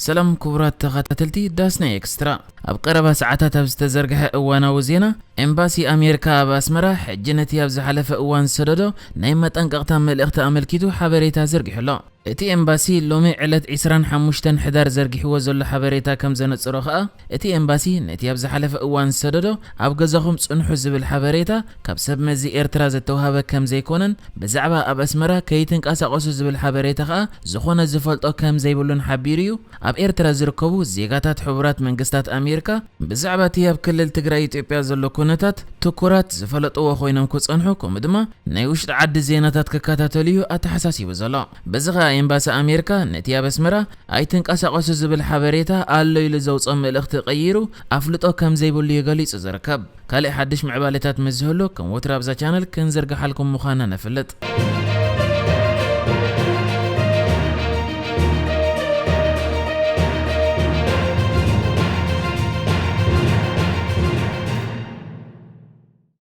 ሰላም ክቡራት ተኸታተልቲ ዳስና ኤክስትራ። ኣብ ቀረባ ሰዓታት ኣብ ዝተዘርግሐ እዋናዊ ዜና፣ ኤምባሲ ኣሜሪካ ኣብ ኣስመራ ሕጂ ነቲ ኣብ ዝሓለፈ እዋን ዝሰደዶ ናይ መጠንቀቕታ መልእኽቲ ኣመልኪቱ ሓበሬታ ዘርጊሑ ኣሎ። እቲ ኤምባሲ ሎሚ ዕለት ዕስራን ሓሙሽተን ሕዳር ዘርጊሕዎ ዘሎ ሓበሬታ ከም ዘነጽሮ ከኣ፣ እቲ ኤምባሲ ነቲ ኣብ ዝሓለፈ እዋን ዝሰደዶ ኣብ ገዛኹም ጽንሑ ዝብል ሓበሬታ ካብ ሰብ መዚ ኤርትራ ዝተዋህበ ከም ዘይኮነን፣ ብዛዕባ ኣብ ኣስመራ ከይትንቀሳቐሱ ዝብል ሓበሬታ ከኣ ዝኾነ ዝፈልጦ ከም ዘይብሉን ሓቢሩ እዩ። ኣብ ኤርትራ ዝርከቡ ዜጋታት ሕቡራት መንግስታት ኣሜሪካ ብዛዕባ እቲ ኣብ ክልል ትግራይ ኢትዮጵያ ዘሎ ኩነታት ትኩራት ዝፈለጥዎ ኮይኖም ክጸንሑ፣ ከምኡ ድማ ናይ ውሽጢ ዓዲ ዜናታት ክከታተሉ እዩ ኣተሓሳሲቡ ዘሎ። በዚ ኸኣ ኤምባሲ ኣሜሪካ ነቲ ኣብ ኣስመራ ኣይትንቀሳቐሱ ዝብል ሓበሬታ ኣሎ ኢሉ ዘውፅኦ መልእኽቲ ቀይሩ ኣፍልጦ ከም ዘይብሉ እዩ ገሊጹ ዝርከብ። ካልእ ሓድሽ ምዕባለታት ምስ ዝህሉ ከም ወትሩ ኣብዛ ቻነል ክንዝርግሓልኩም ምዃና ነፍልጥ።